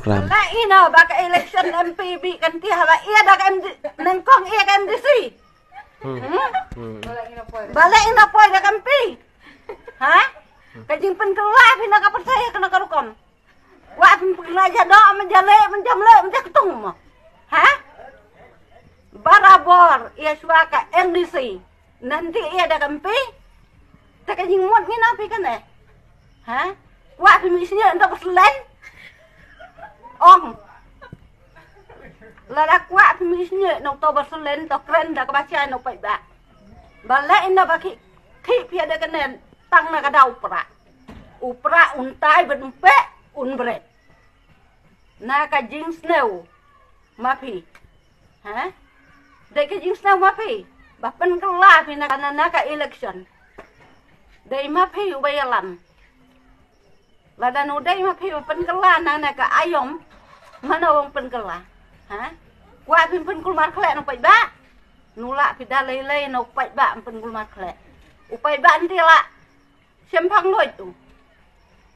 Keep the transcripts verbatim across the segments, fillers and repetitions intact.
Lam. La ina ba ka election M P bih kan ti ha ba ïa da ka M D, nyngkong ïa ka M D C. Hmm. Hmm? Hmm. Ba la ina poi da ka M P. Ha? Ka jingpynkylla phi na ka pyrthei ka na ka rukom. Wa pynkylla ja doh, man ja leh, man ja mleh, man ja ktung mo. Ha? Barabor ïa shuwa ka M D C. Nanti ïa da ka M P. Te ka jingmut ngi na phi kane. Ha? Kwah phi mih sniew na October selen. Ong. Lada kwah phi mih sniew na October selen, to kren da kaba shai na u paidbah. Ba leh ina ba ki, ki phi da kane tang na ka daw pra. U pra un tai bad un peh un bret. Na ka jingsniew ma phi. Ha? Dei ka jingsniew ma phi. Ba pynkylla phi na ka, na, na ka election. Dei ma phi uba ïalam. Lada no dei ma phi ba pynkylla na, na ka aïom. Mano ong pynkylla. Ha? Kwah phi pynkulmar khleh na u paidbah. No la phi da lei lei na u paidbah pynkulmar khleh. U paidbah nti la. Shemphang loi tu.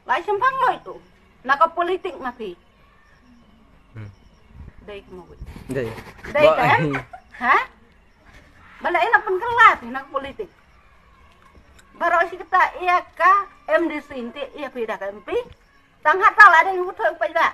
Lai shemphang loi tu. Na ka politik ma phi. Hmm. Dei ka ma wei. Dei. Dei ka em? Ha? Ba la ina pynkylla phi na ka politik. Baroh shi kata ïa ka M D C nti ïa phi da ka M P. Tang hata la dei ngi u thoi u paidbah.